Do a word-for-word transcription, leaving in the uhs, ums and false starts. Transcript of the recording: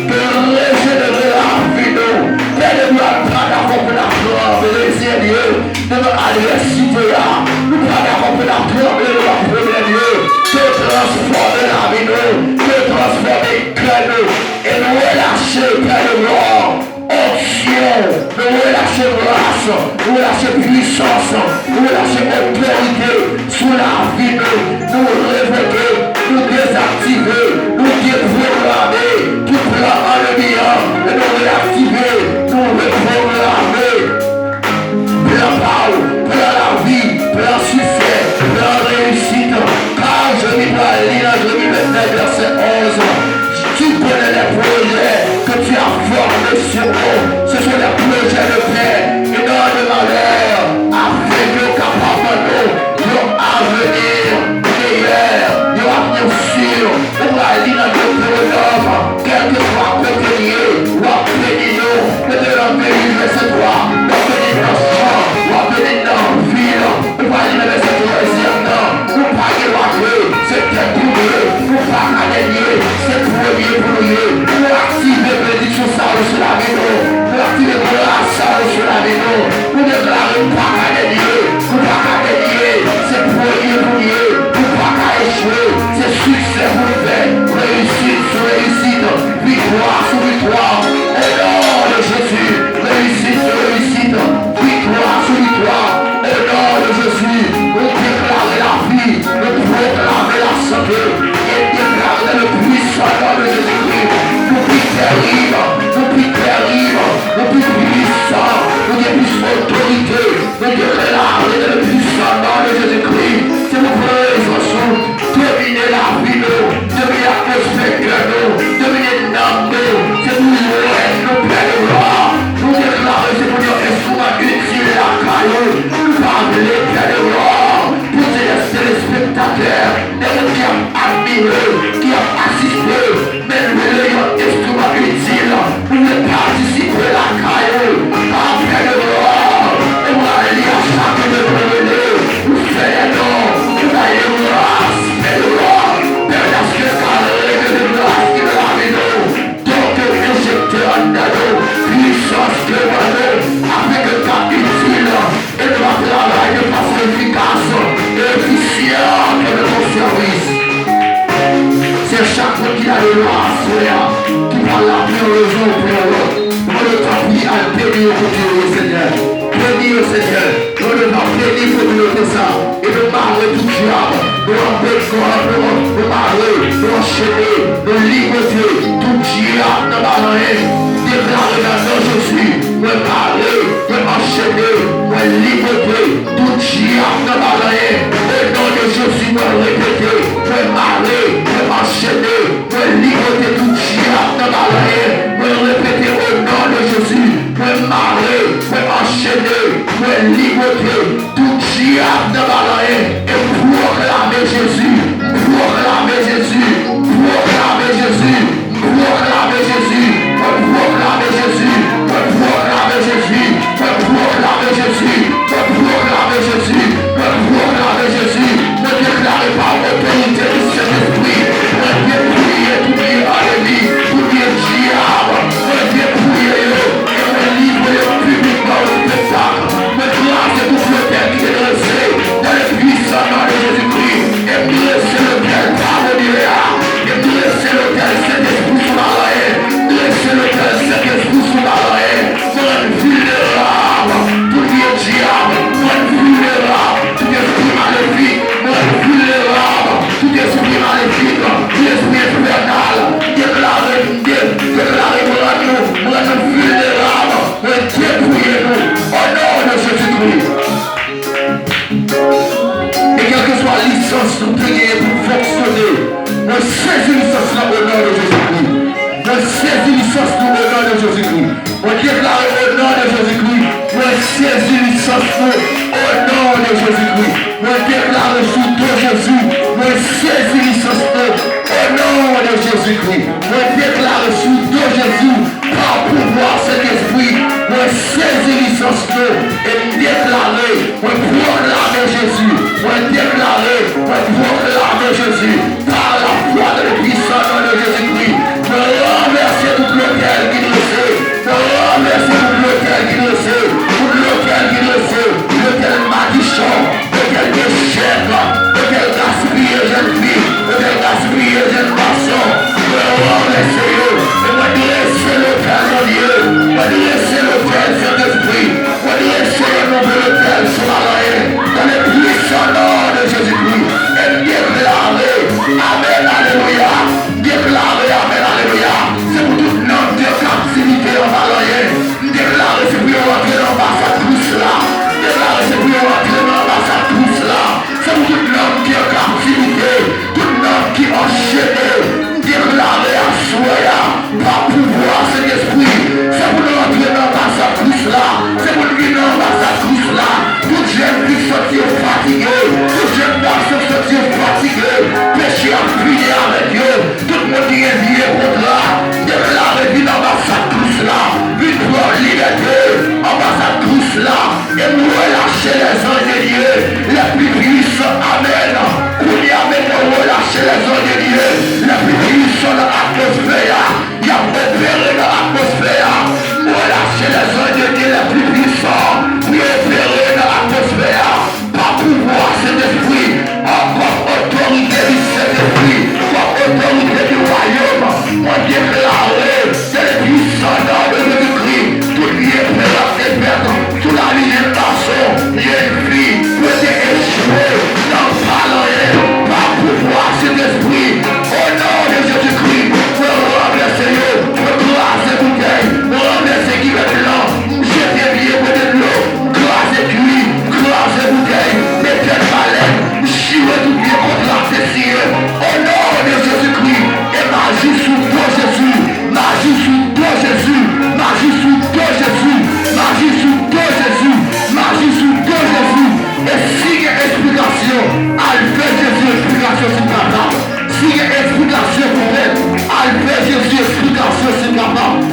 Ke l rejenere lavi nou. Pè de glwa, nou pa dakò pou n ap tranble, Senyè, devan advèsite a. Nou pa dakò pou n ap tranble devan pwoblèm yo. Ke w transfòme lavi nou. Ke w transfòme kè nou. E nou relache, Pè de glwa, onksyon. Nou relache gras. Nou relache pwisans. Nou relache otorite sou lavi nou. Nou revoke, nou dezaktive, nou deprograme tout plan annmi an, e nou reaktive, nou reprograme plan pa w, plan lavi, plan siksè, plan reyisit. Car Jeremi pral li nan Jeremi vennèf, vèsè onz. Tu connais les projets que tu as formés sur eux. Ce sont des projets de paix et non de malheur, afin que w kapab ban nou yon avni meyè, yon avni si. Ou pral li nan Detewonòm, kèlkeswa kote n ye, w ap beni nou. Detewonòm venntuit, vèsè twa, w ap beni n nan chan, w ap beni n nan vil. Ou pral li nan vèsè trèzyèm nan, nou pa gen dwa dwe, se tèt nou ye, nou pa ka dènye, se premye pou nou ye. Nou aktive benediksyon sa yo sou lavi nou, nou aktive gras sa yo sou lavi nou. Nou deklare nou pa ka dènye, nou pa ka dènye, se premye pou nou ye, nou pa ka echwe, se siksè pou nou fè, reyisit sou reyisit, viktwa sou viktwa, o non de Jezi, reyisit sou reyisit, viktwa sou viktwa, o non de Jezi, nou deklare lavi, nou pwoklame lasante, e deklare dans le puissant nom de Jésus-Christ, nou pi terib, nou pi terib, nou pi pwisan, nou gen plis otorite, nou deklare dans le puissant nom de Jésus-Christ, se pou prezans ou domine lavi nou, domine atmosfè kè nou, domine nanm nou, se pou lwèt nou, Pè de glwa. Nou deklare se pou n yon enstriman itil lakay ou. Nou pa vle, Pè de glwa, pou se lè telespektatè, nèg ki ap admire, ki ap asiste, men nou vle yon enstriman itil. Nou vle patisipe lakay ou. Pè de glwa, e mwen li a chak de nou rele, ou fè non, ou bay gras, Pè de glwa, pèmèt aske kalre de gras ki nan lavi nou. Donk, enjekte anndan nou pwisans ke w ban nou, afin ke l ka itil, e nou va travay de fason efikas e efisyan nan sèvis. Se chak moun ki la de lwa aswè a, ki pa la pou yon rezon ou pou yon lòt. Mwen, tanpri, al beni yo kote yo ye, Senyè. Beni yo, Senyè. Mwen, nou va beni kominote sa. E nou mare tout dyab, nou anbet kò, nou, nou mare, nou anchene, nou ligote tout dyab nan balanyen. Deklare nan non Jezi, mwen mare, mwen anchene, mwen ligote tout dyab nan balanyen. O non de Jezi, mwen repete, mwen mare, mwen anchene, mwen ligote tout dyab nan balanyen. Mwen repete, o non de Jezi, mwen mare, mwen anchene, mwen ligote tout dyab nan balanyen, e m pwoklame Jezi, m pwoklame Jezi, m pwoklame Jezi, m pwoklame Jezi, mwen pwoklame Jezi, mwen pwoklame Jezi, mwen pwoklame Jezi, mwen pwoklame Jezi, mwen pwoklame Jezi, mwen deklare pa otorite di Sentespri, mwen depouye tout vye anemi, tout vye dyab, mwen depouye yo, e mwen livre yo piblikman o spektak. Mwen kraze tout lotèl ki te drese dans le puissant nom de Jésus-Christ. E m drese lotèl pa Bondye a. E m drese lotèl Sentespri sou balanyen. M drese lotèl Sentespri sou balanyen. Mwen rann vilnerab tout vye dyab. Mwen rann vilnerab tout espri malefik. Mwen rann vilnerab tout espri malefik, tout espri enfènal. Deklare, de-, deklare mwen rann nou, mwen rann nou vilnerab. Mwen depouye nou, o non de Jezikri. E kèlkeswa lisans nou te genyen pou n fonksyone, mwen sezi lisans lan o non de Jezikri. Mwen sezi lisans nou o non de Jezikri. Mwen deklare o non de Jezikri. Mwen sezi lisans nou o non de Jezikri. Mwen deklare sou do Jezi. Mwen sezi lisans nou o non de Jezikri. Mwen deklare sou do Jezi. Pa pouvwa Sentespri, mwen sezi lisans nou e m deklare, mwen pwoklame Jezi, mwen deklare, mwen pwoklame Jezi, par la foi dans le puissant nom de Jésus-Christ, mwen ranvèse tout Dye, mwen drese lotèl Sentespri, mwen drese yon nouvo lotèl sou Malanyen, dans le puissant nom de Jésus-Christ, e m deklare, amèn, alelouya, m deklare, amèn, alelouya, se pou tout nanm ki an kaptivite an Malanyen, m deklare se pou yo rantre nan anbasad Kris la, m deklare se pou yo rantre nan anbasad Kris la, se pou tout nanm ki an kaptivite, tout nanm ki anchene, m deklare aswè a, pa pouvwa Sentespri, se pou nou rantre nan anbasad Kris la, se pou n vin nan anbasad Kris la. Tout jèn fi k santi yo fatige, tout jèn gason k santi yo fatige, peche ap fini avèk yo. Tout moun ki gen vye kontra, deklare vin anbasad Kris la, vin pran libète anbasad Kris la. E m relache lèzanj de Dye lè pli pwisan. Amèn. Kounye a, mete relache lèzanj de Dye lè pli pwisan nan atmosfè a. Y ap opere nan atmosfè a. M relache lèzanj de Dye lè pli pwisan pou yo opere nan atmosfè a. Pa pouvwa Sentespri, an kòm otorite di Sentespri, kòm otorite di wayòm, mwen deklare, se le pwisan non de Jezikri, tout vye pè ap defèt sou lavi jèn gason, jèn fi, yo te echwe nan Malanyen, pa pouvwa Sentespri, o non de Jezikri, mwen ranvèse yo, mwen kraze boutèy, mwen ranvèse kivèt blan, m jete vye bwete dlo, m kraze kwi, m kraze boutèy, mete balèn, m chire tout vye kontra te siyen. O non de Jezikri, e maji sou do Jezi, maji sou do Jezi, maji sou do Jezi, maji sou do Jezi, maji sou do Jezi. E si gen eksplikasyon, al fè Jezi eksplikasyon si l kapab. Si gen eksplikasyon pou fè, al fè Jezi eksplikasyon si l kapab.